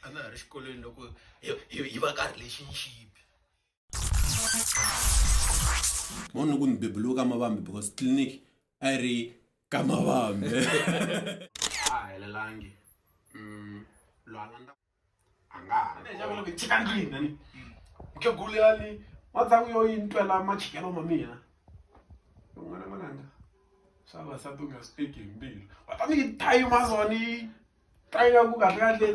A na ha ri xikolweni loko hi va ka relationship. Mo ni ku ni beburiwe ka Mavambe because clinic a yi ri ka Mavambe. A ha helelangi lwala a nga ha ri kona. Chika ndlwini ni mukhegulu yali matshan'wi yo yi ni twela machikelo ma mina n'wana n'wananga swa vavasati u nga swi teki hi mbilu va ta ni yi thayima swona yi twa ingaku kahle kahle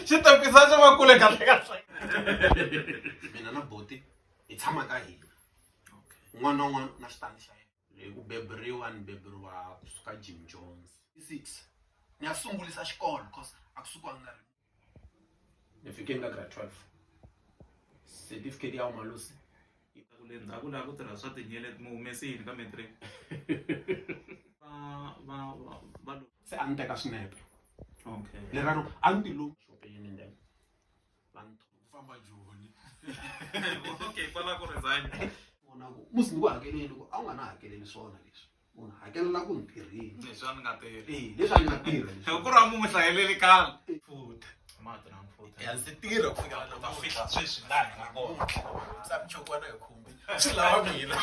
xitepisa xo va kule kahle kahle mina na buti hi tshama ka hina un'wana na un'wana na xitandi xa yena Hi ku beburiwa ni beburiwa kusuka Jim Jones. 6 ni ya sungulisa xikolo cause a ku sukiwa nga ri ni fike ni ka grade 12 certificate ya umalusi ku le ndzhaku laha ku tirha swa tinyeleti mi humese yini ka matric va va va va se a ni teka swinepe okay leraro a ni ti lomu xopeni then va ni ku famba joni okay kwala ku resign vona ku musi ni ku hakeleli ku a wu nga na hakeleli swona leswi u ni hakelela ku ni tirhile leswi a ni nga tirhi e leswi a ni nga tirha leswi ku ri a mu n'wi hlayeleli kala futa mati na mfuta ya ndzi tirha ku fikela ta fika sweswi laha hi nga kona sa michokwana hi khumbi swi lava mina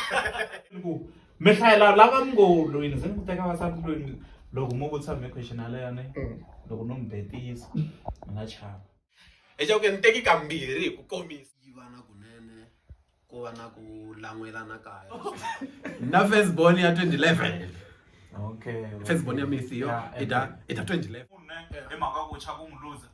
ku mi hlayela lava mi ngo loyi ni ze ni ku teka vasati loyi loko mo vutisa me question yaleyo ne loko no mi betisa mi nga chava Leswaku ni teki kambirhi hi ku komisa. Yi va na kunene ku va na ku lan'welana kaya. Na first born ya 2011. Okay. First born ya Matthew Yeah, i ta i ta 2011. Hi mhaka ku chava ku n'wi luza.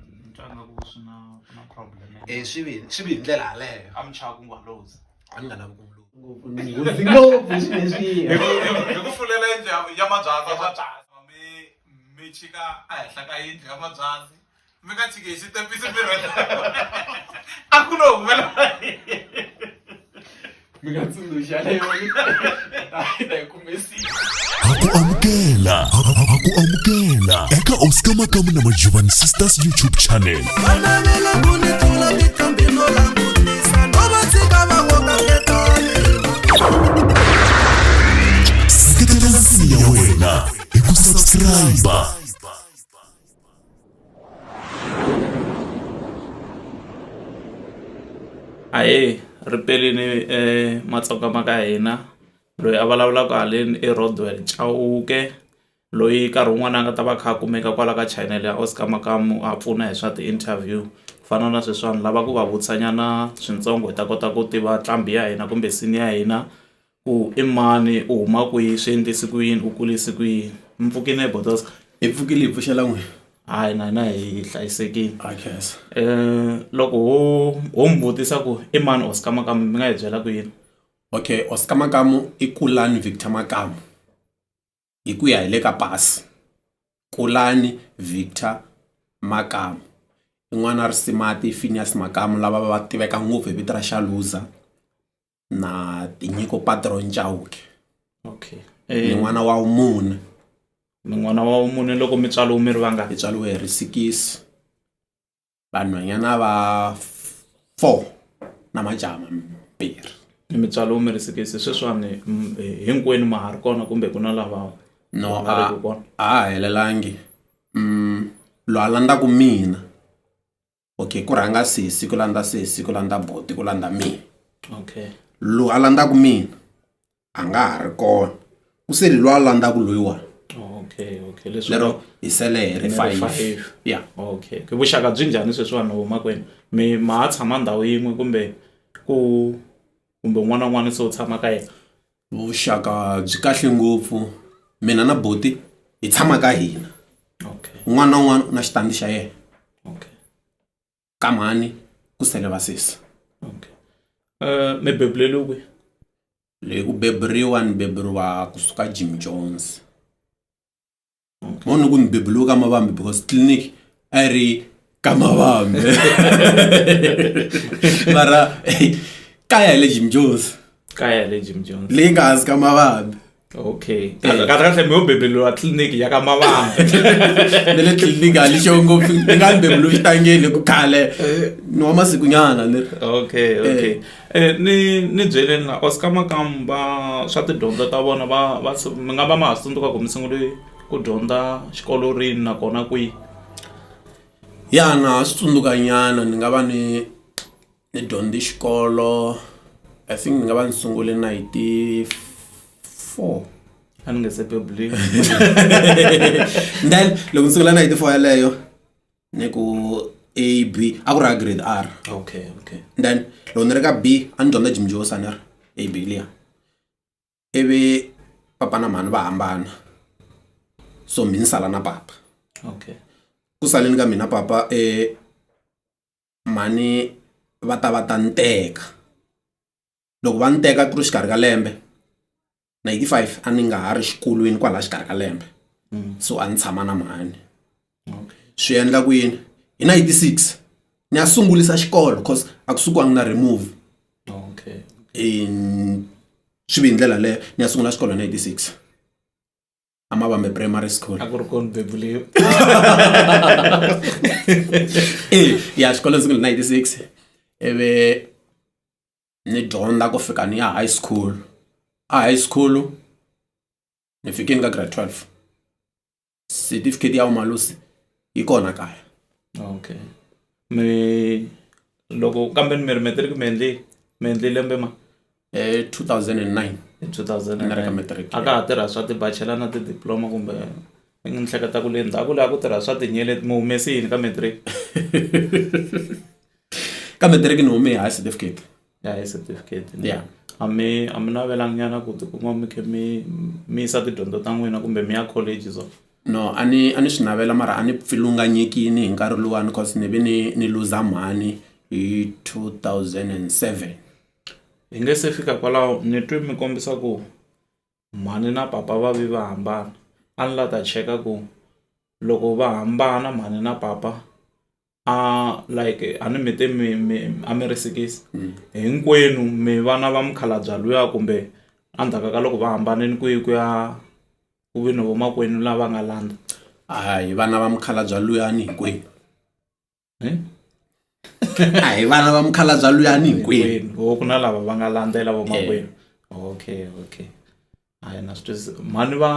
Ni twa nga ku swi na na problem. Eh swi vi swi vi hi ndlela yaleyo. A mi chava ku nga luza. A ni nga lavi ku n'wi luza. Ngopfu ni nghozi ngopfu swilo leswiya. Hi ku fulela yindlu ya mabyasi. Mi mi chika ehenhla ka yindlu ya mabyasi. Mi nga chiki hi xitepisi mi rhwele. A ku lo humelela Mi nga tsundzuxa yaleyo hi ta yi kumesile. Ha ku amukela ha ku amukela eka Oscar Makamu na Majuvani Sisters YouTube channel. Va navela ku ni tlula tinqambi no langutisa no va tshika va koka nketani. Seketela nsimu ya wena hi ku subscribe. Ahee ri perile Matsonga ma ka hina loyi a vulavulaka haleni i Rodwell Chauke loyi nkarhi wun'wani a nga ta va a kha a kumeka kwala ka channel ya Oscar Makamu a pfuna hi swa ti-interview ku fana na sweswiwani ni lava ku va vutisa nyana swintsongo hi ta kota ku tiva nqambi ya hina kumbe scene ya hina. Ku i mani u huma kwihi swi endlise ku yini u kurise ku yini mi pfukile bodoza hi pfukile hi pfuxela n'wina hayi na hina hi hlayisekile a khensa loko ho ho mi vutisa ku i mani Oscar Makamu mi nga hi byela ku yini okay Oscar Makamu i Kulani Victor Makamu hi ku ya hi le ka pasi Kulani Victor Makamu i n'wana Risimati Phineas Makamu lava va tiveka ngopfu hi vito ra Xaluza na Tinyiko Patron Chauke okay ni n'wana wa vumune ni n'wana wa vumune loko mi tswariwe mi ri vangani hi tswariwe hi ri sikisi vanhwanyana va 4 na majaha mambirhi mi tswariwe mi ri sikisi sweswiwani hinkwenu ma ha ri kona kumbe ku na lava no nga ri ku kona a ha helelangi loyi a landzaku mina okay ku rhanga sesi ku landza sesi ku landza buti ku landza mina okay loyi a landzaku mina a nga ha ri kona ku sele loyi a landzaku loyiwani okay okay leswi lero hi sele hi ri Mi ri five five. ya okay ke vuxaka byi njhani sweswiwani na vomakwenu mi ma ha tshama ndhawu yin'we kumbe ku kumbe un'wana na un'wana se u tshama ka yena vuxaka byi kahle ngopfu mina na buti hi tshama ka hina okay un'wana na un'wana u na xitandi xa yena okay ka mhani ku sele vasesi okay mi bebuleliwe kwihi leyi ku beburiwa ni beburiwa kusuka Jim Jones mo ni ku ni beburiwe ka Mavambe because clinic a yi ri ka Mavambe mara kaya hi le Jim Jones kaya hi le Jim Jones leyi nga hansi ka Mavambe okay kahle kahle mi yo bebeliwa tliliniki ya ka Mavambe na le tliliniki a ni sure ngopfu ni nga ni beburiwe xitangeni ku khale ni wa masiku nyana ni ri okay okay ni ni byeleni la Oscar Makamu va swa tidyondzo ta vona va va mi nga va ma ha tsundzuka ku mi sungule ku dyondza xikolo rini nakona kwihi. Ya na ha swi tsundzuka nyana ni nga va ni ni dyondze xikolo I think ni nga va ni sungule 94 a ni nge se bebuliwa then loko ni sungula 94 yaleyo ni ku A B a ku ri a grade R okay okay then loko ni ri ka B a ni dyondza Jim Jones a ni ri A B liya ivi papa na mhani va hambana so mi ni sala na papa okay ku saleni ka mina papa mhani va ta va ta ni teka loko va ni teka ku ri xikarhi ka lembe 95 a ni nga ha ri xikolweni kwala xikarhi ka lembe so a ni tshama na mhani swi endla ku yini hi 96 ni ya sungulisa xikolo cause a ku sukiwangi na remove okay in swi vi hi ndlela leyo ni ya sungula xikolo hi 96 a Mavambe primary school a ku ri kona bebuliwa e ya xikolo ni sungule 96 ivi ni dyondza ku fika ni ya high school a high school ni fikini ka grade 12 certificate ya umalusi yi kona kaya okay mi loko kambe mi ri matric mi endli mi endli lembe ma eh 2009 hi 2009 Ni ri ka matric, a ka ha tirha swa ti-bachelor na ti-diploma kumbe ni hleketa ku le ndzhaku laha ku tirha swa tinyeleti mi humesi yini ka matric ka matric ni hume hi high certificate ya hi certificate Yeah. a mi a mi navelangi nyana ku tikuma mi khe mi mi yisa tidyondzo ta n'wina kumbe mi ya college so no a ni a ni swi navela mara a ni pfilunganyekini hi nkarhi luwani cause ni ve ni ni luza mhani hi 2007 hi nge se fika kwalaho ni twi mi kombisa ku mhani na papa va vi va hambana a ni la ta cheka ku loko va hambana mhani na papa a like a ni mi te mi mi a mi ri sikisi hinkwenu mi vana va mukhalabye luya kumbe endzhaku ka loko va hambanile ku yi ku ya ku vi ni vomakwenu lava nga landza a hi vana va mukhalabye luyani hinkwenu Eh? a hi vana va mukhalabye luyani hinkwenu hinkwenu o ku na lava va nga landzela vomakwenu okay okay hayi na swi twisisa mhani va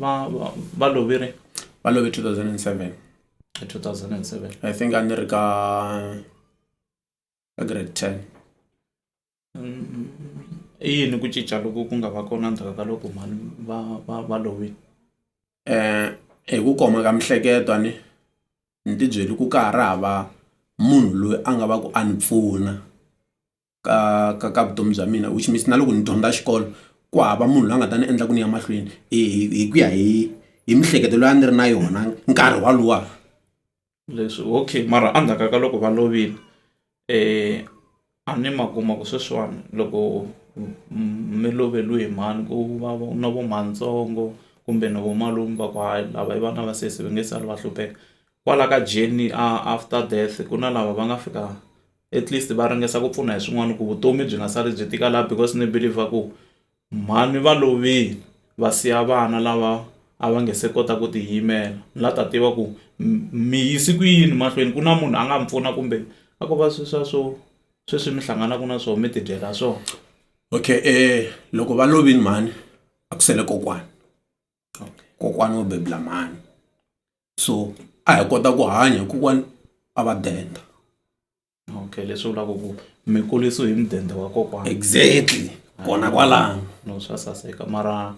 va va va lovile va love 2007 hi 2007 I think a ni ri ka ka grade 10 I yini ku cinca loku ku nga va kona endzhaku ka loko mhani va va va lovile eh hi ku koma ka mihleketo a ni ni ti byeli ku ka ha ri hava munhu loyi a nga va ku a ni pfuna ka ka ka vutomi bya mina which means na loko ni dyondza xikolo ku hava munhu loyi a nga ta ni endla ku ni ya mahlweni hi hi ku ya hi hi mihleketo leyi a ni ri na yona nkarhi walowa leswi okay mara endzhaku ka loko va lovile a ni ma kuma ku sweswiwani loko mi loveliwe hi mhani ku va na vo mhanitsongo kumbe na vo malume va ku hayi lava i vana va sesi va nge sali va hlupheka kwala ka journey after death ku na lava va nga fika at least va ringesa ku pfuna hi swin'wana ku vutomi byi nga sali byi tika laha because ni believe ku mhani va lovile va siya vana lava a va nge se kota ku tiyimela ni la ta tiva ku mi yisi ku yini mahlweni ku na munhu a nga mi pfuna kumbe a ko va sweswiya swo sweswi mi hlanganaka na swona mi tidyela swona okay loko va lovile mhani a ku sele kokwani okay kokwani wo bebula mhani so a hi kota ku hanya kokwani a va denda okay leswi vulaka ku mi kurisiwe hi mudende wa kokwani exactly kona kwalano no swa saseka mara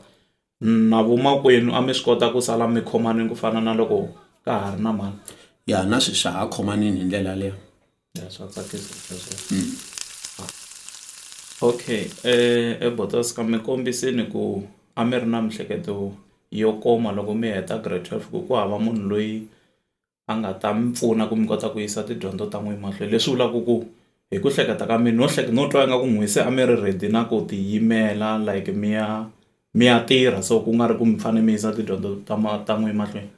na vomakwenu a mi swi kota ku sala mi khomanini ku fana na loko ka ha ri na mhani ya na sweswi swa ha khomanini hi ndlela yaleyo ya swa tsakisa sweswo okay ebotoska mi kombisini ku a mi ri na mihleketo yo koma loko mi heta grade 12 ku ku hava munhu loyi a nga ta mi pfuna ku mi kota ku yisa tidyondzo ta n'wina mahlweni leswi vulaka ku hi ku hleketa ka mina no hleketa no twa ingaku n'wi se a mi ri ready na ku tiyimela like mi ya mi ya tirha so ku nga ri ku mi fanele mi yisa tidyondzo ta ma ta n'wina mahlweni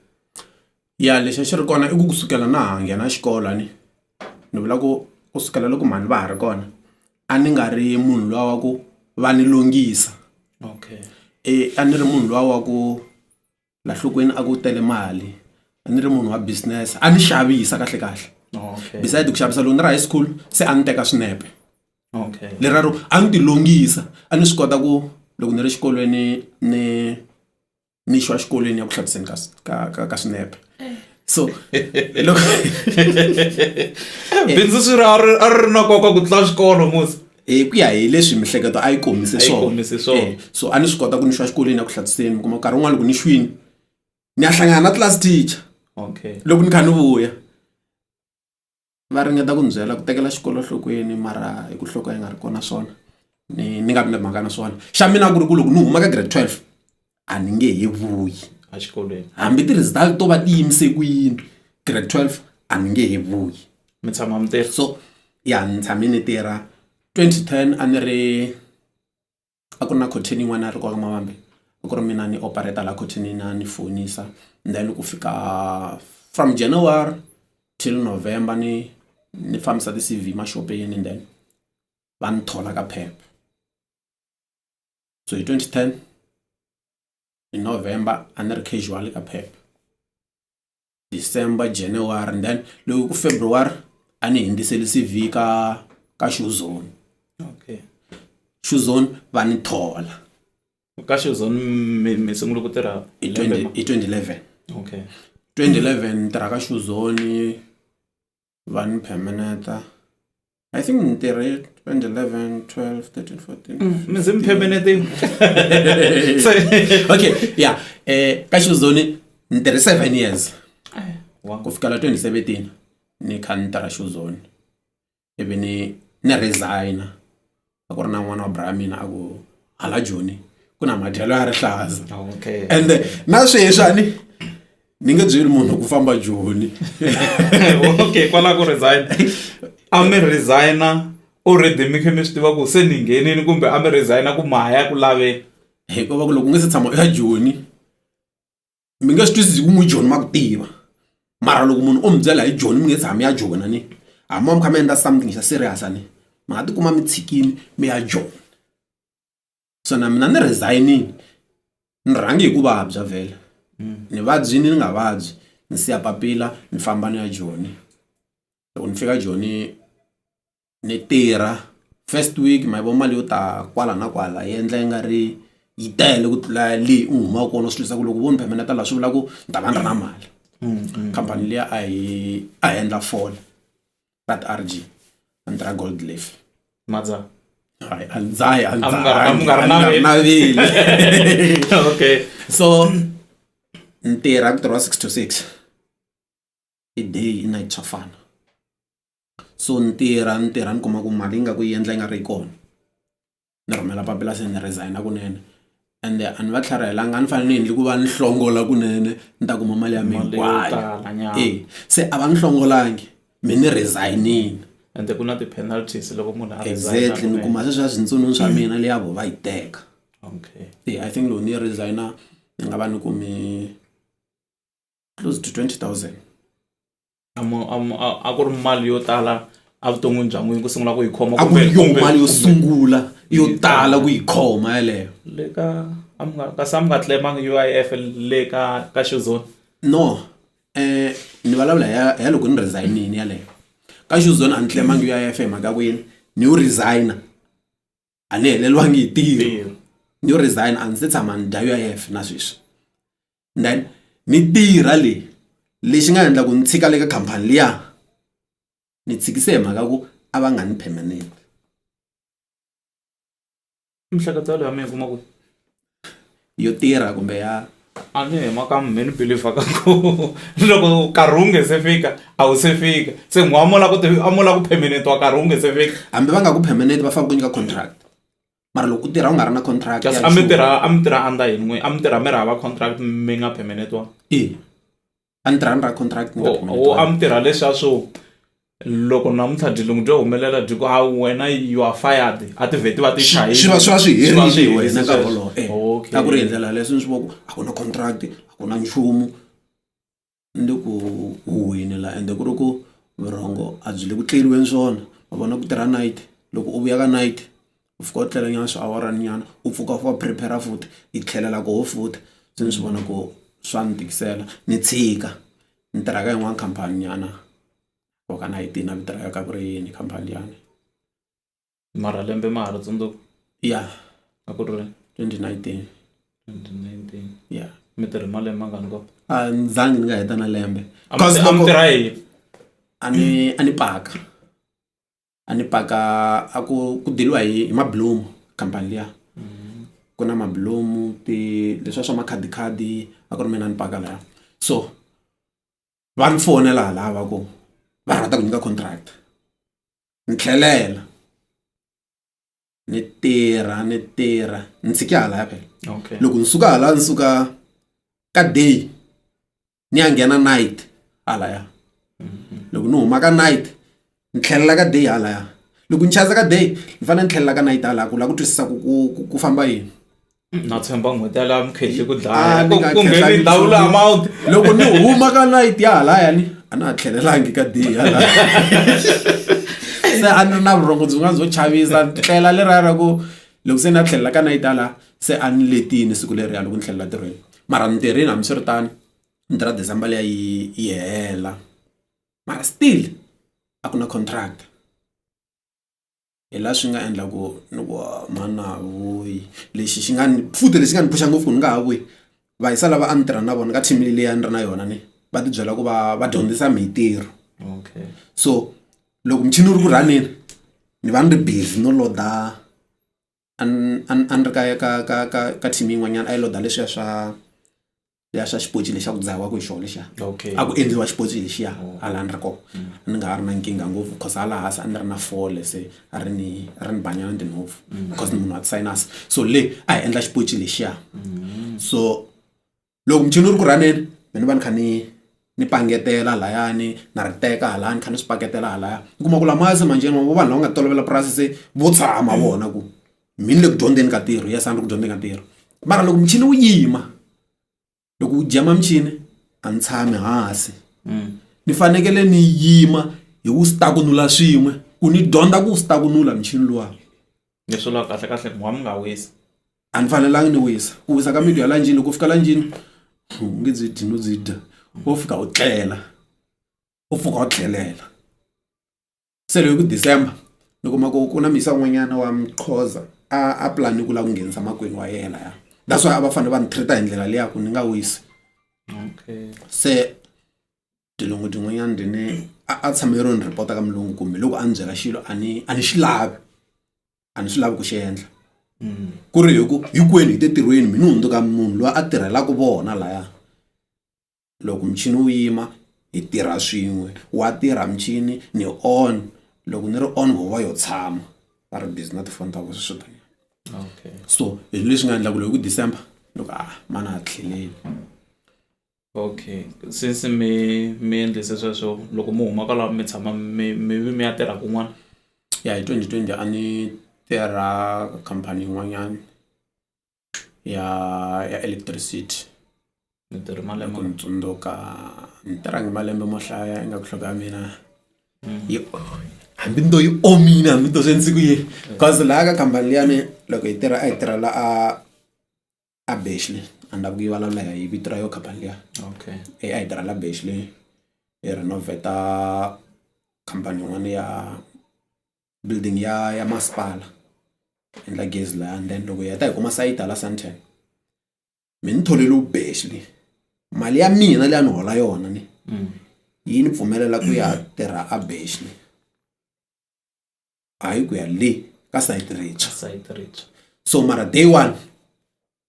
ya lexi a xi ri kona i ku kusukela na ha nghena xikolo ni ni vula ku kusukela loko mhani va ha ri kona a ni nga ri munhu luwa wa ku va ni longisa okay e a ni ri munhu luwa wa ku la nhlokweni a ku tele mali a ni ri munhu wa business a ni xavisa kahle kahle okay beside ku xavisa loko ni ri high school se a ni teka swinepe okay leraro a ni ti longisa a ni swi kota ku loko ni ri xikolweni ni ni xwa xikolweni ya ku hlaviseni ka ka ka ka swinepe So loko Bindzu swi ri a ri a ri na nkoka ku tlula xikolo musi. Hi ku ya hi leswi mihleketo a yi kombise A yi kombise swona. So a ni swi kota ku ni xwa xikolweni ya ku hlathiseni, mi kuma nkarhi wun'wani loko ni xwini ni ya hlangana na class teacher. Loko ni kha ni vuya va ringeta ku ni byela ku tekela xikolo enhlokweni, mara hi ku nhloko yi nga ri kona swona ni nga vi na mhaka na swona. Xa mina ku ri ku loko ni huma ka grade 12 a ni nge he vuyi exikolweni, hambi ti-result to va ti yimise ku yini, grade 12 a ni nge he vuyi. Mi tshama mi tirha? So ya, ni tshame ni tirha 2010. A ni ri a ku ri na cotton yin'wana a ri kwaka Mavambe, a ku ri mina ni operator la cotton na ni fonisa. Then ku fika from January till November ni fambisa ti-CV maxopeni, and then va ni thola ka Pep. So hi 2010 hi November a ni ri casual ka Pep, December, January, and then loko ku February a ni hundziseli CV ka Shoe Zone. Shoe Zone va ni thola. Ka Shoe Zone mi sungule ku tirha hi 20 hi 2011. 2011 ni tirha ka Shoe Zone, va ni permanenta. I think ni tirhe 2011, 12, 13, 14. Mi ze mi permanente. Okay, yeah, ka Shoe Zone ni tirhe 7 years. Ku fikela 2017 ni kha ni tirha Shoe Zone, ivi ni resigna. A ku ri na n'wana wa bra mina a ku hala Joni ku na madyelo ya rihlaza. Ende na sweswi a ni nge byeli munhu ku famba Joni. Okay, kwala ku resign, a mi resigna already mi khe mi swi tiva ku se ni nghenini, kumbe a mi resigna ku ma ha ya ku laveni? Hikuva ku loko u nge se tshama u ya Joni mi nge swi twisisi ku n'wi Joni ma ku tiva, mara loko munhu o mi byela hi Joni mi nge tshami ya Joni ni hambi mi kha mi endla something xa serious, ni mi nga tikuma mi tshikini mi ya Joni. So na mina ni resignini, ni rhangi hi ku vabya vhele, ni vabyini ni nga vabyi, ni siya papila ni famba ni ya Joni. Loko ni fika Joni ni tirha first week, ma yi vo mali yo ta kwala na kwala yi endla yi nga ri yi tele ku tlula leyi u humaka kona. Swi twisa ku loko vo ni phemeneta laha swi vula ku ni ta va ni ri na mali. Khampani liya a hi endla fole rat RG, a ni tirha Gold Leaf. Madza? Hayi, a ni dzahi, a ni A mi nga ri- a mi nga ri na dzahi, na vili. So ni tirha, ku tirhiwa 6 to 6 i day, i night swa fana. So ni tirha ni kuma ku mali yi nga ku yi endla yi nga ri kona, ni rhumela papila se ni resigna kunene. Ende a ni va tlharihelanga, a ni fanele ni endli ku va ni hlongola kunene ni ta kuma mali ya mina Mali yo hinkwayo. Tala nyana. E se a va ni hlongolangi, mi ni resignini. Ende ku na ti-penalties loko munhu a resigna. Exactly, ni Kunene. kuma sweswiya swintsononi swa mina liya vo va yi teka. E I think loko ni resigna ni nga va ni kumi close to 20 000. A ku ri mali yo tala evuton'wini bya n'wina ku sungula ku yi khoma? A ku ri yo mali yo Kumbe- sungula yo tala ku yi khoma yeleyo. Le ka a mi nga kasi a mi nga claimangi UIF le ka Shoe Zone? No, ni vulavula hi ya loko ni resignini yaleyo. Ka Shoe Zone a ni claimangi UIF hi mhaka ku yini, ni yo resigna, a ni heleliwangi hi ntirho. Ntirho. Ni yo resign, a ndzi se tshama ni dya UIF na sweswi. Then ni tirha le, lexi nga endla ku ni tshika le ka khampani liya, ni tshikise hi mhaka ku a va nga ni permanent. Mihleketo yaleyo mi yi kuma ku Yo tirha kumbe ya? A ni hi mhaka mhe ni believer ka ku loko nkarhi wu nge se fika a wu se fika, se n'we a mo la ku permanentiwa nkarhi wu nge se fika. Hambi va nga ku permanent, va fanele ku nyika contract, mara loko u tirha u nga ri na contract Kasi ya a mi nchumu. tirha a mi tirha under yini n'we? A mi tirha mi ri hava contract, mi nga permanentiwa? E, a ni tirha ni ra contract, ni nga O permanent. A mi tirha leswiya swo loko namuntlha dyilungu dyo humelela dyi ku a wena you are fired, a ti vheti va ti chayile. Swi va swi Swi va herile swi wena herise nkarhi sweswo. wolowo. E a ku ri hi ndlela yaleyo. Se ni swi vona ku a ku na contract, a ku na nchumu, ni le ku huhweni la, ende ku ri ku vurhongo a byi le ku tleriweni swona. Ma vona ku tirha night, loko u vuya ka night u fika u tlela nyana swiawarani nyana, u pfuka u fika u prepare futhi i tlhelela koho futhi. Se ni swi vona ku swa ni tikisela, ni tshika ni tirha ka yin'wana khampani nyana ko ka na yi tina vito ra yo ka ku ri yini khampani liyani. Mara lembe ma ha ri tsundzuka? Ya. A ku ri 2019. 2019? Ya. Mi tirhe malembe mangani kona? A ni zangi ni nga heta na lembe. A mi tirha yini? A ni paka, a ni paka a ku diliwa hi mabilomu khampani liya. Ku na mabilomu ti leswiya swa makhadikhadi a ku ri mina ni paka laya. So va ni fonela halaya va ku va rhandza ku nyika contract ni tlhelela ni tirha ni tirha ni tshike halaya phela. Loko ni suka hala ni suka ka day ni ya nghena night halaya. Loko ni huma ka night ni tlhelela ka day halaya. Loko ni chayisa ka day ni fanele ni tlhelela ka night halaya ku lava ku twisisa ku famba yini. Na tshemba n'hweti yaleyo a mi khenhli ku dlaya ku ngheni double amount. Loko ni huma ka night ya halaya ni a na ha tlhelelangi ka day halaya. Se a ni ri na vurhongo byin'wana byo chavisa tlela leriya ra ku loko se ni ya tlhelela ka night hala se a ni letini siku leriya loko ni tlhelela ntirhweni. Mara ni tirhile hambiswiritano ni tirha December liya yi hela mara still a ku na contract. Hi laha swi nga endla ku ni ku mhani na ha vuyi lexi xi nga ni futhi lexi nga ni phusha ngopfu ku ni nga ha vuyi vayisa lava a ni tirha na vona ka team leyi a ni ri na yona ni va ti byela ku va dyondzisa mintirho. So loko muchini wu ri ku rhaneni ni va ni ri busy no load-a a ni a ni ri ka team yin'wanyana a yi load-a leswiya swa ya swa xiponci lexa ku dzahiwaka hi xona lexiya. A ku endliwa xiponci lexiya a laha ni ri kona a ni nga ha ri na nkingha ngopfu cause hala hansi a ni ri na fole se a ri ni a ri ni banyana tinhompfu cause ni munhu wa ti-sinus so le a hi endla xiponci lexiya. So loko muchini wu ri ku rhaneni mina ni va ni kha ni pangetela layani na ri teka halaya ni kha ni swi paketela halaya u kuma ku lamaya se manjhe vanhu lava nga tolovela purasi se vo tshama vona ku mi ni le ku dyondzeni ka ntirho yes a ni ri ku dyondzeni ka ntirho mara loko muchini wu yima loko wu jama muchini a ni tshami hansi ni fanekele ni yima hi wu stakunula swin'we ku ni dyondza ku wu stakunula muchini luwa. Leswi vulaka kahle kahle ku mi nga wisi. A ni fanelangi ni wisa ku wisa ka mito ya la njhini loko u fika la njhini u nge byi dyi no byi dya wo fika u tlela u pfuka u tlhelela. Se loko hi ku December ni kuma ku ku na muyisa un'wanyana wa Mqhoza a pulani ku lava ku nghenisa makwenu wa yena laya that's why a va fanele va ni treat hi ndlela liya ku ni nga wisi. Se tilungu tin'wanyana ti ni a tshame ro ni report ka mulungu kumbe loko a ni byela xilo a ni xi lavi a ni swi lavi ku xi endla. Ku ri hi ku hinkwenu hi te ntirhweni mina ni hundzuka munhu loyi a tirhelaka vona laya. Loko muchini wu yima hi tirha swin'we wa tirha muchini ni on loko ni ri on voho va yo tshama va ri busy na tifoni ta vona sweswo taniya. So hi leswi nga endla ku loko hi ku December ni ku a mhani a ha tlheleli. Okay since mi endlise sweswo loko mi huma kwalaho mi tshama mi vi mi ya tirha kun'wana. Ya hi 2020 a ni tirha khampani yin'wanyana ya electricity. Mi tirhe malembe Loko ni tsundzuka ni tirhangi malembe mo hlaya ingaku nhloko ya mina yi hambi ni to yi omile hambi ni to swi endlise ku yini cause laha ka khampani liyani loko hi tirha a hi tirhela a Beshley a ni lavi ku yi vulavula hi vito ra yona khampani liya. A hi tirhela Beshley hi renovate khampani yin'wana ya building ya masipala endla gezi laya and then loko hi heta hi kuma sayiti hala Sandton mi ni tholeriwe Beshley mali ya mina leyi a ni hola yona ni yi ni pfumelela ku ya tirha a Beshley hayi ku ya le ka sayiti rintshwa. Sayiti rintshwa. So mara day one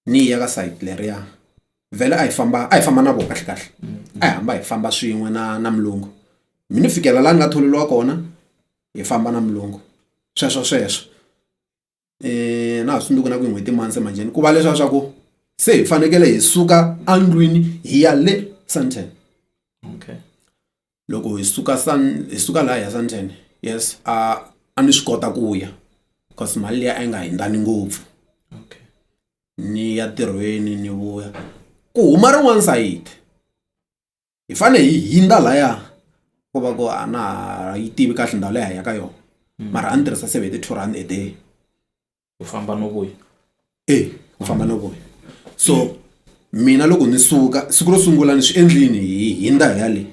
ni ya ka sayiti leriya vhele a hi famba na vona kahle kahle a hi hamba hi famba swin'we na mulungu mi ni fikela laha ni nga tholeriwa kona hi famba na mulungu sweswo sweswo na ha swi tsundzuki na ku hi n'hweti mani se manjheni ku va leswiya swa ku se hi fanekele hi suka endlwini hi ya le Sandton. Loko hi suka hi suka laha hi ya Sandton yes a ni swi kota ku ya cause mali liya a yi nga hundzani ngopfu. Ni ya ntirhweni ni vuya ku huma rin'wana sayiti hi fanele hi hundza laya ko va ku a na ha yi tivi kahle ndhawu leyi a hi ya ka yona mara a ni tirhisa R72 a day. Ku famba no vuya. E ku famba no vuya so mina loko ni suka siku ro sungula ni swi endlini hi hundza hi ya le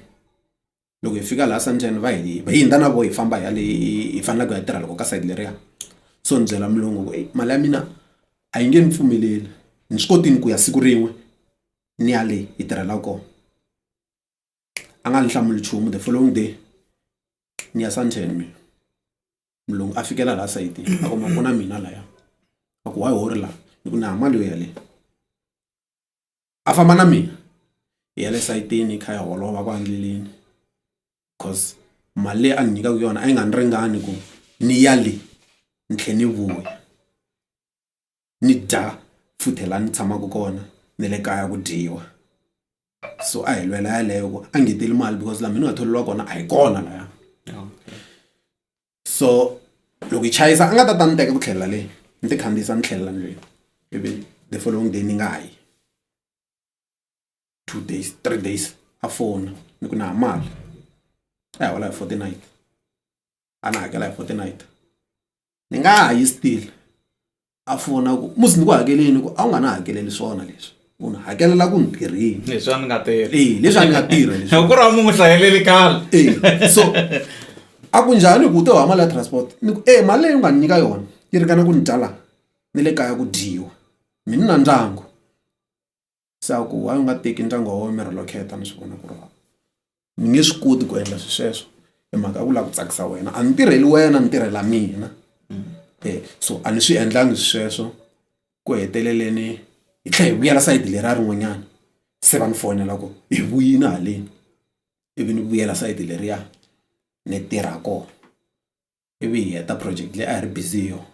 loko hi fika laha Sandton va hi hi hundza na voho hi famba hi ya le hi faneleke ku ya tirha loko ka sayiti leriya so ni byela mulungu ku mali ya mina a yi nge ni pfumeleli ni swi kotile ku ya siku rin'we ni ya le hi tirhelaka kona. A nga ni hlamuli nchumu the following day ni ya Sandton mina. Mulungu a fikela laha sayitini a kuma ku na mina laya. A ku why ho ri laha? Ni ku ni hava mali yo ya le. A famba na mina hi ya le sayitini hi kha hi holova kwala ndleleni cause mali leyi a ni nyikaka yona a yi nga ni ringani ku ni ya le ni tlhela ni vuya ni dya futhi laha ni tshamaka kona ni le kaya ku dyiwa. So a hi lwela yaleyo ku a ngeteli mali because laha mina ni nga tholeriwa kona a hi kona laya. So loko hi chayisa a nga ta ta ni teka ku tlhelela le ni ti khandziyisa ni tlhelela ndlwini ivi the following day ni nga yi 2 days 3 days a fona ni ku na ha mali a hi hola hi 49 a ni hakela hi 49 ni nga ha yi still a fona ku musi ni ku hakeleni ku a wu nga ni hakeleli swona leswi u ni hakelela ku ni tirhini Leswi a ni nga tirhi. E leswi a ni nga tirha leswi Ku ri a mu n'wi hlayeleli khale. E so a ku njhani ku u te u hava mali ya transport ni ku e mali leyi u nga ni nyika yona yi ringana ku ni dya laha ni le kaya ku dyiwa mina na ndyangu se a ku why u nga teki ndyangu wa wena mi relocate ni swi vona ku ri ni nge swi koti ku endla swi sweswo hi mhaka ya ku lava ku tsakisa wena a ni tirheli wena ni tirhela mina e so a ni swi endlangi sweswo ku heteleleni hi tlhela hi vuyela sayiti leriya rin'wanyana se va ni fonela ku hi vuyini haleni ivi ni vuyela sayiti leriya ni tirha kona ivi hi heta project leyi a hi ri busy hi yona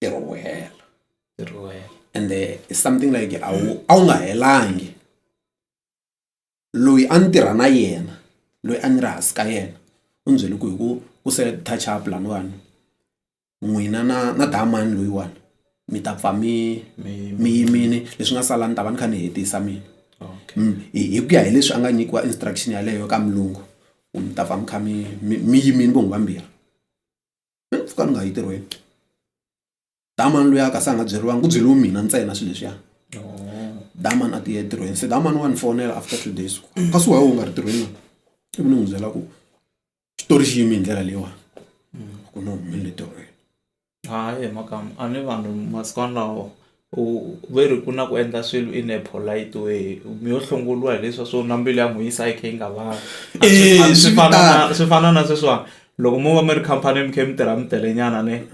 ntirho wu hela. Ntirho wu hela. Ende it's something like a wu a wu nga helangi loyi a ni tirha na yena loyi a ni ri hansi ka yena u ni byele ku hi ku ku sele touch up laniwani n'wina na na damani loyiwani mi ta pfa mi mi yimile leswi nga sala ni ta va ni kha ni hetisa mina hi ku ya hi leswi a nga nyikiwa instruction yaleyo ka mulungu ku mi ta pfa mi kha mi mi yimile vo n'wi vambirhi mi pfuka ni nga yi ntirhweni damani luya a ka se a nga byeriwangi ku byeriwe mina ntsena swilo leswiya damani a ti ya entirhweni se damani wa ni fonela after 2 days kasi why u nga ri ntirhweni na ivi ni n'wi byela ku xitori xi yime hi ndlela leyiwani ku no mi le ntirhweni. Hayi makamu a ni vanhu masiku lawa u ve ri ku na ku endla swilo in a polite way mi yo hlongoriwa hi leswiya swo na mbilu ya n'wi yisa yi kha yi nga vavi. Eh, Swi fana na swi fana na sweswiwani loko mo va mi ri khampani mi kha mi tirha mi tele nyana ne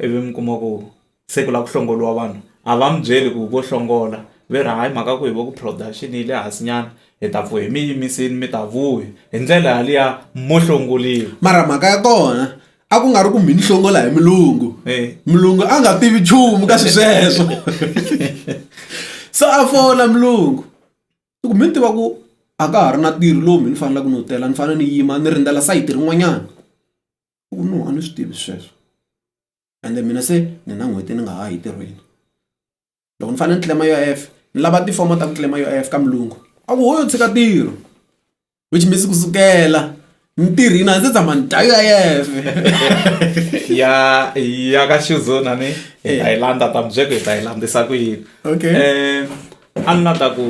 ivi mi kuma ku se ku lava ku hlongoriwa vanhu a va mi byeli ku vo hlongola ve ri hayi mhaka ku hi vo ku production yi le hansi nyana hi ta pfu hi mi yimisini mi ta vuya hi ndlela yaliya mo hlongoliwa. Mara mhaka ya kona a ku nga ri ku mi ni hlongola hi mulungu Eh. mulungu a nga tivi nchumu ka swisweswo se a fona mulungu i ku mi ni tiva ku a ka ha ri na ntirho lowu mi ni faneleke ni wu tela ni fanele ni yima ni rindzela sayiti rin'wanyana i ku no a ni swi tivi sweswo ende mina se ni na n'hweti ni nga ha yi ntirhweni loko ni fanele ni claim UIF ni lava tifomo ta ku claim UIF ka mulungu a ku ho yo tshika ntirho which means kusukela ni tirhini a ndzi tshama ni dya UIF ya ya ka Shizuna ni hi ta yi landza ta mi byela ku hi ta yi landzisa ku yini Okay. A ni la ta ku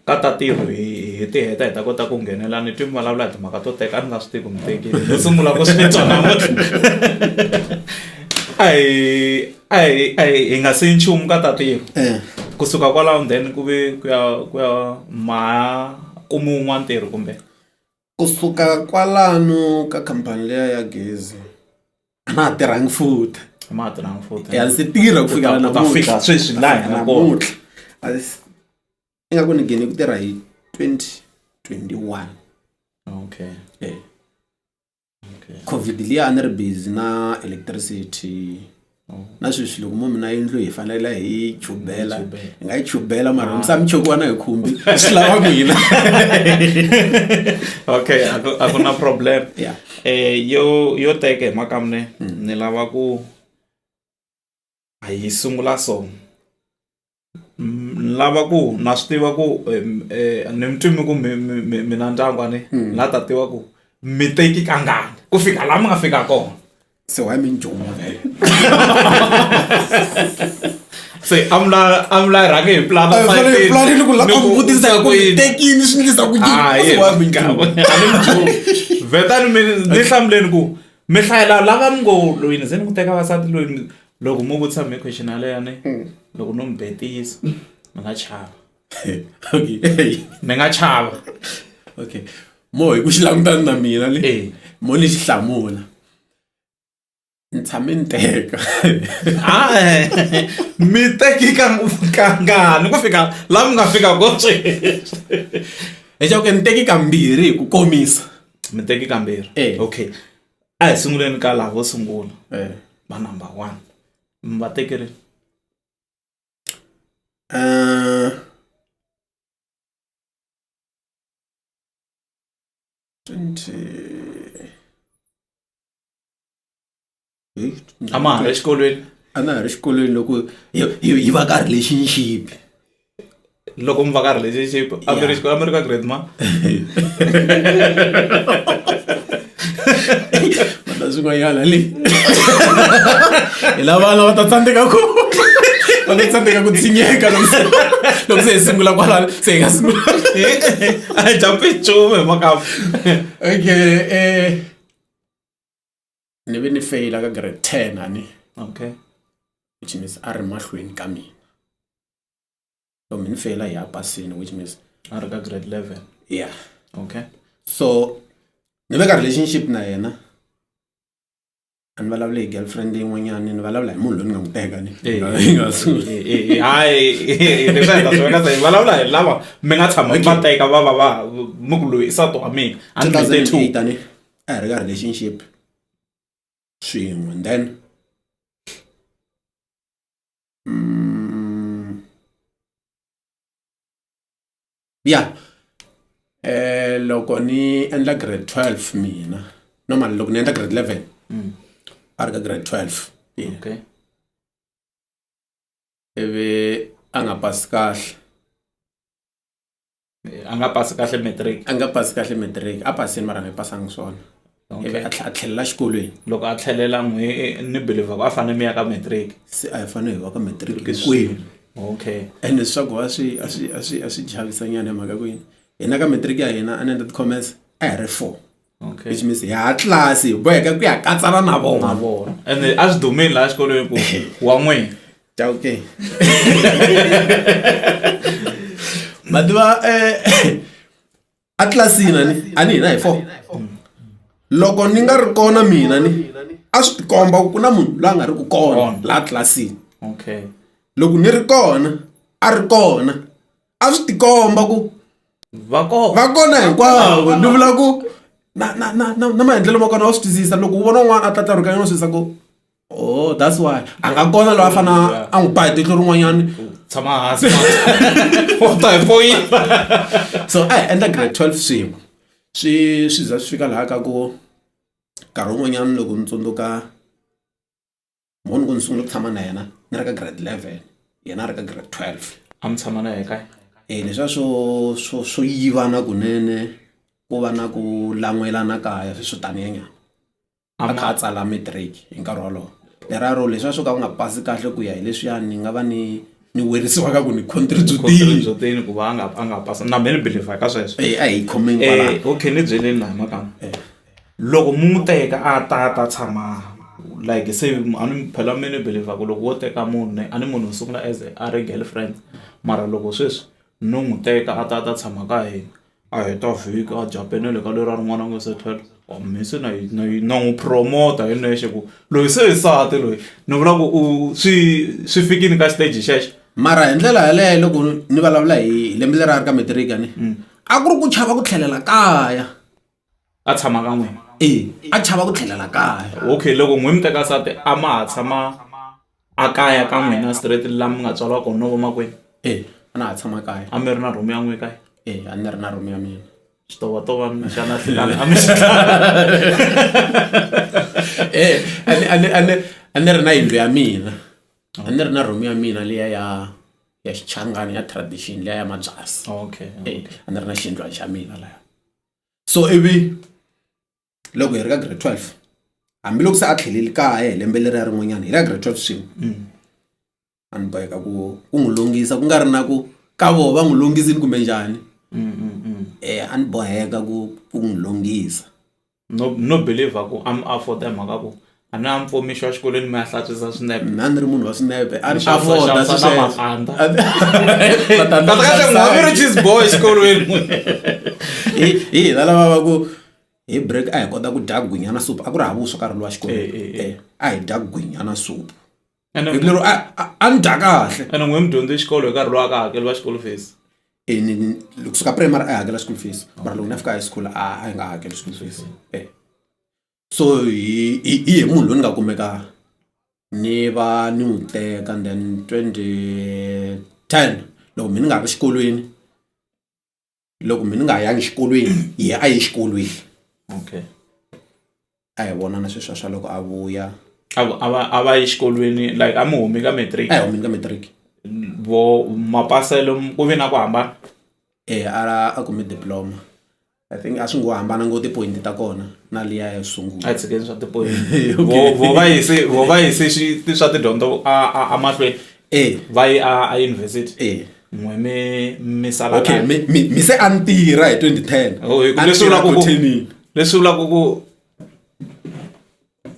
ka ta ntirho hi ti heta hi ta kota ku nghenela ni twi mi vulavula hi timhaka to teka a ni nga swi tivi ku mi tekile no sungula ku swi twa namuntlha a hi a hi a hi hi nga siyi nchumu ka ta ntirho Eh. kusuka kwalaho then ku ve ku ya ku ya ma kumi wun'wana ntirho kumbe Kusuka kwalano ka khampani liya ya gezi a na ha tirhangi futhi ma ha tirhangi futhi ya ndzi tirha ku fikela Ku ta namuntlha fika sweswi laha hi nga kona namuntlha A ingaku ni nghene ku tirha hi 2021 okay eh okay covid liya a ni ri busy na electricity na sweswi loko mo mina yindlu hi fanele hi yi chubela hi nga yi chubela mara mi sa mi chokiwa na hi khumbi swi lava n'wina okay a ku a ku na problem Yeah. Yo yo teka hi mhaka mune ni lava ku a yi sungula so ni lava ku na swi tiva ku ni mi twi mi ku mi mi mi mi na ndyangu a ni la ta tiva ku mi teki kangani ku fika laha mi nga fika kona se why mi ni juma vhele se a mi la a mi la rhange hi plan planini ku la ku vutisa ku mi tekini swi endlisa ku yini se why mi ni juma vetani mi ni hlamuleni ku mi hlayela lava mi ngo loyi ni ze ni n'wi teka vasati loyi loko mo vutisa me question yaleyo ne loko no mi betisa mi nga chava. Okay. Ni nga chava. Okay, mo hi ku xi langutani na mina le. Eh. Mo ni xi hlamula, ni tshame ni teka. Ah, mi teki kangani ku fika laha mi nga fika ko sweswi? Leswaku ni teki kambirhi hi ku komisa. Mi teki kambirhi? Eh. Okay, a hi sunguleni ka lavo sungula. Eh. Va number one mi va tekerini? 20. A ma ha ri exikolweni? A na ha ri xikolweni loko hi va ka relationship. Loko mi va ka relationship a mi ri xikolo, a mi ri ka grade ma? Mata swin'wanyana le hi la vana va ta tsandzeka ku tshinyeka loko se hi sungula kwalano, se hi nga sungula. A hi jampi nchumu hi makamu. Okay, ni ve ni feyila ka grade 10 ani. Okay. Which means a ri mahlweni ka mina, so mi ni feyila hi ya pasini, which means a ri ka grade 11. Yeah. Okay. So ni ve ka relationship na yena, a ni vulavula hi girlfriend yin'wanyani, ni vulavula hi munhu loyi ni nga n'wi teka ni. Eh. Hi nga sungula. Hayi, leswi a hi ta swi veka se hi vulavula hi lava mi nga tshama mi va teka, va mi ku loyi i nsati wa mina, a ni mi te two. 2008 ani a hi ri ka relationship swin'we, and then yeah, loko ni endla grade 12 mina, normally loko ni endla grade 11, a ri ka grade 12. Yeah. Okay. Ivi a nga pasi kahle. A nga pasi kahle matric? A nga pasi kahle matric, a pasini mara a nga pasangi swona. Ivi a tlhelela xikolweni. Loko a tlhelela n'we, ni believer ku a fanele mi ya ka matric. Se a hi fanele hi va ka matric hinkwenu. Okay. Ende swa ku a swi chavisanyana hi mhaka ku yini, hina ka matric ya hina a ni endla ti-commerce, a hi ri four. Okay. Which means hi ha tlilasi hi boheka ku ya katsana na na vona. Vona, ende a swi dumile laha xikolweni ku wa n'wina. Okay, ma tiva, a tlilasini ani hina hi four, loko ni nga ri kona mina ni a swi tikomba ku na munhu loyi a nga ri ku kona Kona. laha tlilasini. Okay. Loko ni ri kona, a ri kona, a swi tikomba ku va kona. Va kona hinkwavo. Ni vula ku na maendlelo ma kona wa swi twisisa, loko u vona un'wana a tlatlarhuka yena, wa swi twisisa ku oh, that's why a nga kona loyi a fana a n'wi ba hi tihlo rin'wanyani. Tshama hansi, u ta hi foyina. So a hi endla grade 12 swin'we, swi za swi fika laha ka ku nkarhi wun'wanyana loko ni tsundzuka mhoni ku ni sungula ku tshama na yena ni ri ka grade 11, yena a ri ka grade 12. A mi tshama na yena kaya? E leswiya swo yivana kunene, ku va na ku lan'welana kaya, swi swo taniyanyana, a kha a tsala matric hi nkarhi wolowo leraro, leswiya swo ka ku nga pasi kahle ku ya hi leswiya ni nga va ni werisiwa ka ku ni contributini. Contributini ku va a nga pasa, na me ni believer ka sweswo. E a hi khomeni kwalano. Okay, ni byeleni laha makamba, loko mu n'wi teka a ta tshama like se a ni phela mi ni believer ku loko wo teka munhu a ni munhu wo sungula as a ri girlfriend, mara loko sweswi no n'wi teka a ta tshama ka hina, a heta vhiki a japenele ka lera rin'wana, a nga se tlhela mi se na n'wi promota hi nexe ku loyi se i nsati loyi, ni vula ku u swi fikini ka stage xexo? Mara hi ndlela yaleyo, loko ni vulavula hi lembe leri a ri ka matric ni a ku ri ku chava ku tlhelela kaya. A tshama ka n'wina? E, a chava ku tlhelela kaya. Okay, loko n'wi mi teka nsati, a ma ha tshama a kaya ka n'wina straight laha mi nga tswariwa kona no vamakwenu? E, a na ha tshama kaya. A mi ri na room ya n'wi kaya? E, a ni ri na room ya mina. Xitovatova xana hlekani a mi xi? E, a ni ri na yindlu ya mina, a ni ri na room ya mina liya ya xichangani ya tradition, liya ya mabyasi. Okay. E, a ni ri na xiyindlwana xa mina laya. So ivi loko hi ri ka grade 12, hambiloko se a tlheleli kaya hi lembe leriya rin'wanyana, hi le ka grade 12 swin'we, a ni boheka ku n'wi lunghisa, ku nga ri na ku ka voho va n'wi lunghisini kumbe njhani. A ni boheka ku n'wi lunghisa. No, no believer ku a mi afford mhaka ku A na mpfumixiwa xikolweni mi ya hlantswisa swinepe. Mina ni ri munhu wa swinepe a ni Xavisa- afforda xavisa na matandza. Matandza Kahle kahle n'wa mi ri cheese boy xikolweni. Hi hi hina lava va ku hi break a hi kota ku dya gwinya na supu a ku ri hava vuswa nkarhi luwa xikolweni. Eh, eh, eh. A hi dya gwinya na supu. Ene Hi lero a ni dya kahle. ene n'we mi dyondze xikolo hi nkarhi lowu a ka hakeriwa xikolo fees. Eh, kusuka primary a hi hakela school fees mara loko ni fika high school a hi nga hakeli school fees. Eh. So hi hi munhu loyi ni nga kumeka ni va ni n'wi teka and then 2010 loko mina ni nga ri xikolweni loko mina ni nga yangi xikolweni yehe a ye xikolweni. Okay. A hi vonana sweswiya swa loko a vuya. A va yi xikolweni like a mi humi ka matric. A hi humile ka matric. Vo mapaselo ku vi na ku hambana. Eh a kume diploma. I think a swi ngo hambana ngo ti-point ta kona na liya yo sungula. A hi tshikeni swa ti-point. Vo va yise vo va yise swa tidyondzo a mahlweni. Eh. Va yi a university. Eh. N'we mi sala Okay, kahle. mi se a ni tirha hi 2010. Oh, hi ku A ni leswi tirha vulaka ku Cottonini. leswi vulaka ku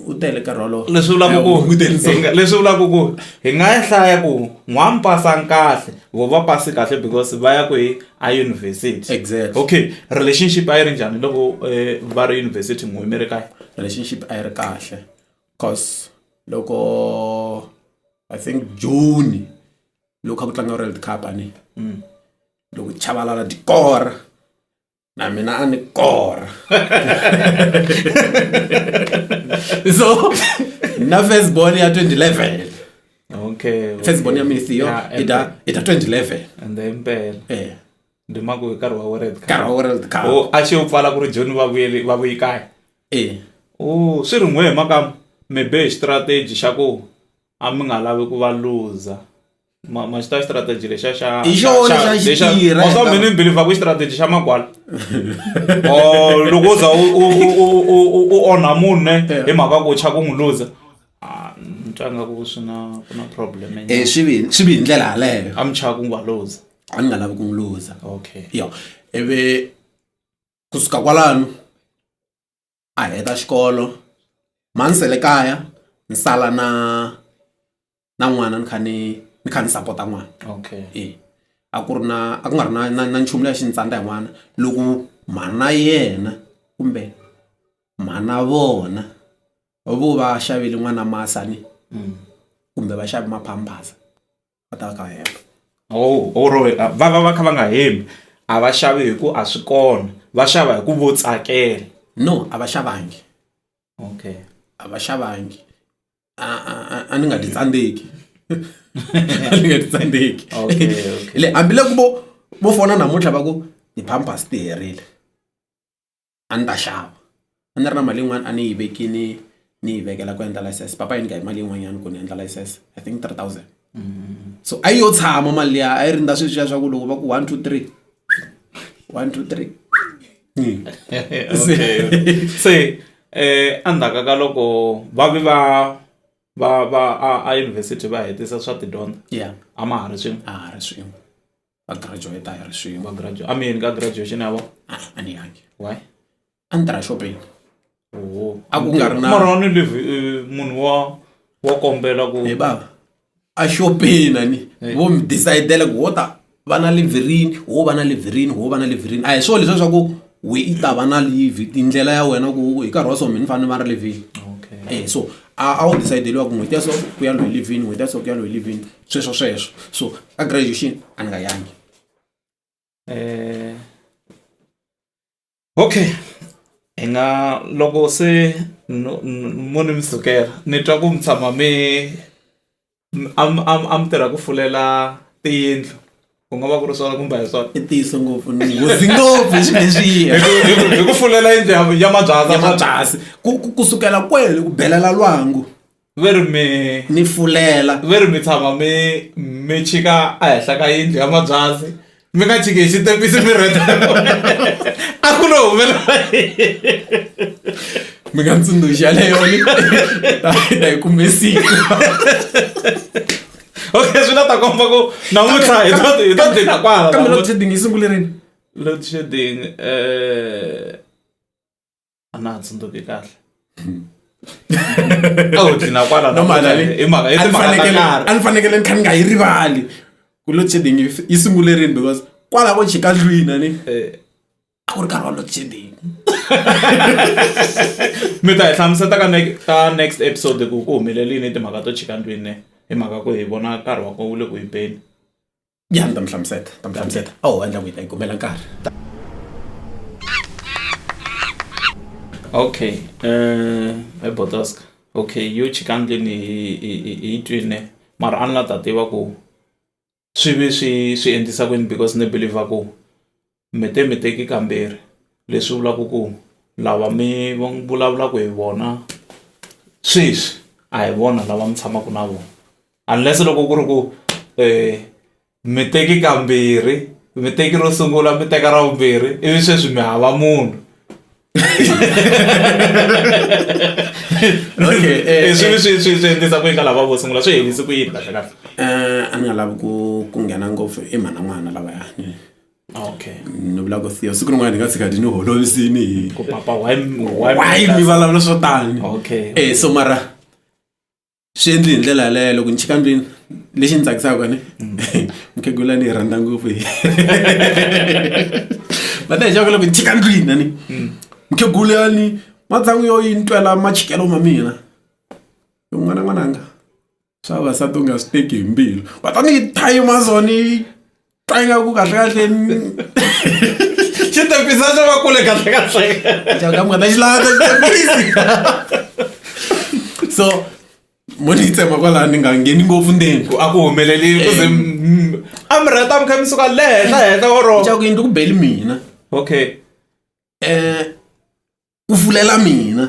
U tele nkarhi wolowo. Leswi vulaka ku Eh, u tele hi nga leswi vulaka ku hi nga ya hlaya ku n'wa pasang kahle vo va pasi kahle because va ya kwihi a university. Exactly. Okay, relationship a yi ri njhani loko va ri university n'we mi ri kaya? Relationship a yi ri kahle cause loko I think June loko kha ku tlanga World Cup ani. Loko Chabalala dikora na mina a ni kora. So na first born ya 2011. Okay. First born ya Matthew Yeah, i da i da 2011. And then impela. Eh. Ndi maku hi nkarhi wa World Cup. Nkarhi wa World Cup. Oh, a xi yo pfala ku ri Joni va vuyeli va vuyi kaya. Eh. Oh, swi ri n'we hi mhaka mi be strategy xa ku a mi nga lavi ku va luza. Ma xi ta strategy lexa xa Hi xona xa lexa xitirha ma swa hi mina ni believe ku strategy xa magwala. Oh, loko u za u onha munhu ne hi mhaka ku cha ku n'wi luza. Ah, ni twa nga ku swi na ku na problem nyana. Eh, swi vi hi ndlela yaleyo. A mi chava ku n'wi luza. A ni nga lavi ku n'wi luza. Okay. Yo, ivi kusuka kwalano a heta xikolo mhani sele kaya ni sala na n'wana ni kha ni ni kha ni sapota n'wana. Okay. Eh. A ku ri na a ku nga ri na nchumu leyi xi ni tsandza hi n'wana loko mhana yena kumbe mhana vona vo va xavele n'wana masa ni kumbe va xave maphamphaza va ta va kha va hemba. Oh, oh, ro, va va va kha va nga hembi a va xavi hi ku a swi kona va xava hi ku vo tsakela. No, a va xavangi. Okay. A va xavangi. A ni nga ti tsandzeki. A ni nga ti tsandzeki. Okay, okay. Le hambiloko vo fona namuntlha va ku ti-pampers ti herile. A ni ta xava. A ni ri na mali yin'wana a ni yi vekini ni yi vekela ku endla license. Papa yi nyika hi mali yin'wanyana ku ni endla license. I think 3000. So a yi yo tshama mali liya a yi ri ndza sweswiya swa ku loko va ku 1 2 3 1 2 3. Okay. Se endzhaku ka loko va vi va a university va hetisa swa tidyondzo. Yeah. A ma ha ri swin'we. A ha ri swin'we. Va graduate a hi ri swin'we. Va graduate. A mi yini ka graduation ya vona? A ni yangi. Why? A ni tirha shopping. Oh. A ku nga ri na Mara ni live munhu wa kombela ku Hey baba. A shopping ani. Vo mi decide-ela ku wo ta va na leave rini, wo va na leave rini, wo va na leave rini. A hi swona leswiya swa ku we i ta va na leave tindlela ya wena ku hi nkarhi wa so mina ni fanele ni va ri leave-ini. Okay. Eh, so a wu decide-eliwa ku n'hweti ya so ku ya loyi leave-ini, n'hweti ya so ku ya loyi leave-ini, sweswo sweswo. So ka graduation a ni nga yangi. Okay. Hi nga loko se mo ni mi sukela ni twa ku mi tshama mi a mi tirha ku fulela tiyindlu ku nga va ku ri swona kumbe a hi swona? I ntiyiso ngopfu ni nghozi ngopfu hi swilo leswiya. Hi ku fulela yindlu ya mabyasi. Ya mabyasi. Ku sukela kwele ku belela lwangu. Ve ri mi Ni fulela. Ve ri mi tshama mi chika ehenhla ka yindlu ya mabyasi. Mi nga chiki hi xitepisi mi rheta. A ku lo humelela yini? Mi nga tsundzuxi yaleyo ni ta yi kume siku. Okay, swi la ta komba ku namuntlha hi ta gcina kwala. Kambe load shedding yi sungule rini? Load shedding a na ha tsundzuki kahle. A wu dlina kwala no mara ni hi mhaka i a ni timhaka ta fanekele nkarhi a ni fanekele ni kha ni nga yi rivali ku load shedding yi sungule rini because kwala ko chika ndlwini a ni Eh. a ku ri nkarhi wa load shedding mi ta hi hlamuseta ka ka next episode ku ku humelelini timhaka to chika ndlwini ne hi mhaka ku hi vona nkarhi wa ko wu le ku hi beni ya ni ta mi hlamuseta ta mi hlamuseta a ho endla ku hi ta yi kumela nkarhi okay eh hi botoska okay yo chika ndlwini hi twini mara a ni la ta tiva ku swi ve swi swi endlisa ku yini because ni believer ku mi te mi teki kambirhi leswi vulaka ku lava mi vulavulaka hi vona sweswi a hi vona lava mi tshamaka na vona unless loko ku ri ku mi teki kambirhi mi teki ro sungula mi teka ra vumbirhi ivi sweswi mi hava munhu Okay, swi swi swi swi endlisa ku yini ka lava vo sungula swi helise ku yini kahle kahle A ni nga lavi ku nghena ngopfu i mhana n'wana lavaya okay ni vula ku Theo siku rin'wana ni nga tshika ni holovisini hi ku papa why why why mi vulavula swo tani okay eh so mara swi endli hi ndlela yaleyo loko ni chika ndlwini lexi ni tsakisaka ni mukhegula ni yi rhandza ngopfu hi va ta hi xaka loko ni chika ndlwini ni mukhegula ni matsangu yo yi ni twela machikelo ma mina n'wana n'wananga swa vavasati u nga swi teki hi mbilu va ta ni thayima so ni twa ingaku kahle kahle xitepisa xo va kule kahle kahle ka mi nga ta xi lava xitepisi so mo ni tsema kwalaho ni nga ngheni ngopfu ndzeni a ku humelelini ku ze a mi rheta mi kha mi suka le henhla henhla oro xa ku yindlu ku beli mina okay ku fulela mina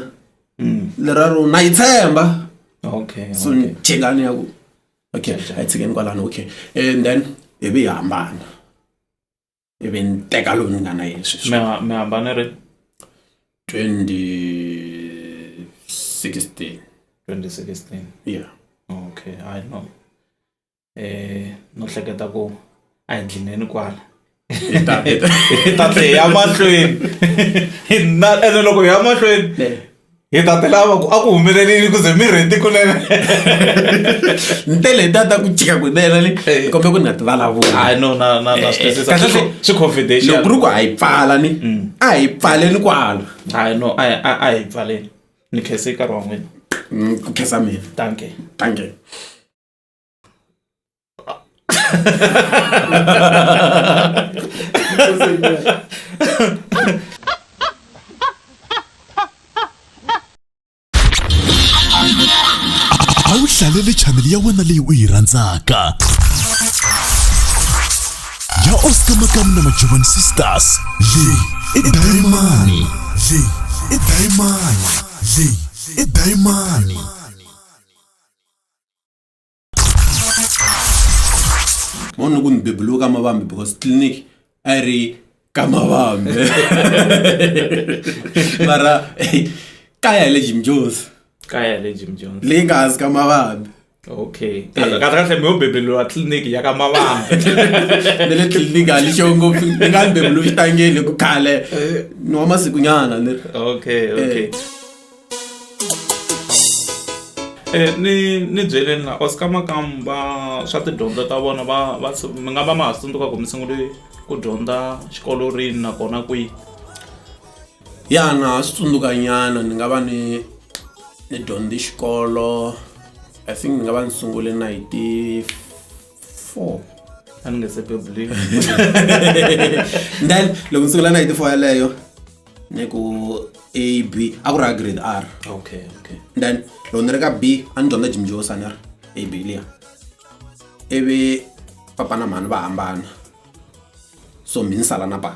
leraro na yi tshemba okay so ni chekani ya ku okay a hi tshikeni kwalano okay and then ivi hi hambana ivi ni teka lowu ni nga na yena sweswi mi hambane ri 2016 2016 yeah okay i know eh no hleketa ku a hi dlineni kwala Hi ta- hi ta- hi ta tlhe hi ya mahlweni na ene loko hi ya mahlweni hi ta tilava ku a ku humelelini ku ze mi rheti kunene ni tele hi ta ta ku chika kunene ni kombe ku ni nga ti vulavula hayi no na na na swi twisisa Kahle kahle, swi confidential loko ku ri ku a hi pfala ni a hi pfaleni kwala hayi no a a a hi pfaleni ni khense nkarhi wa n'wina Ku khensa mina danke danke A wu hlalele chanele ya wena leyi u yi rhandzaka ya Oscar Makamu na Majovani Sisters leyi i Dayimani leyi i Dayimani leyi i Dayimani mo ni ku ni beburiwe ka mavambe because clinic a yi ri ka mavambe mara kaya hi le Jim Jones kaya hi le Jim Jones leyi nga hansi ka mavambe okay kahle kahle mi yo bebeliwa tliliniki ya ka mavambe ni le tliliniki a ni xo ngopfu ni nga ni bebeliwi xitangeni ku khale ni wa masikunyana ni ri okay okay Eh, ni ni byeleni la Oscar Makamu va swa tidyondzo ta vona va va mi nga va ma ha swi tsundzuka ku mi sungule ku dyondza xikolo rini nakona kwihi ya na ha swi tsundzuka nyana ni nga va ni ni dyondze xikolo i think ni nga va ni sungule 94 a ni nge se bebuliwa then loko ni sungula 94 yaleyo ni ku a b a ku ri a grade r okay okay then loko ni ri ka b a ni dyondza jimjosa ni ri a b liya ivi papa na mhani va hambana so mi ni sala na papa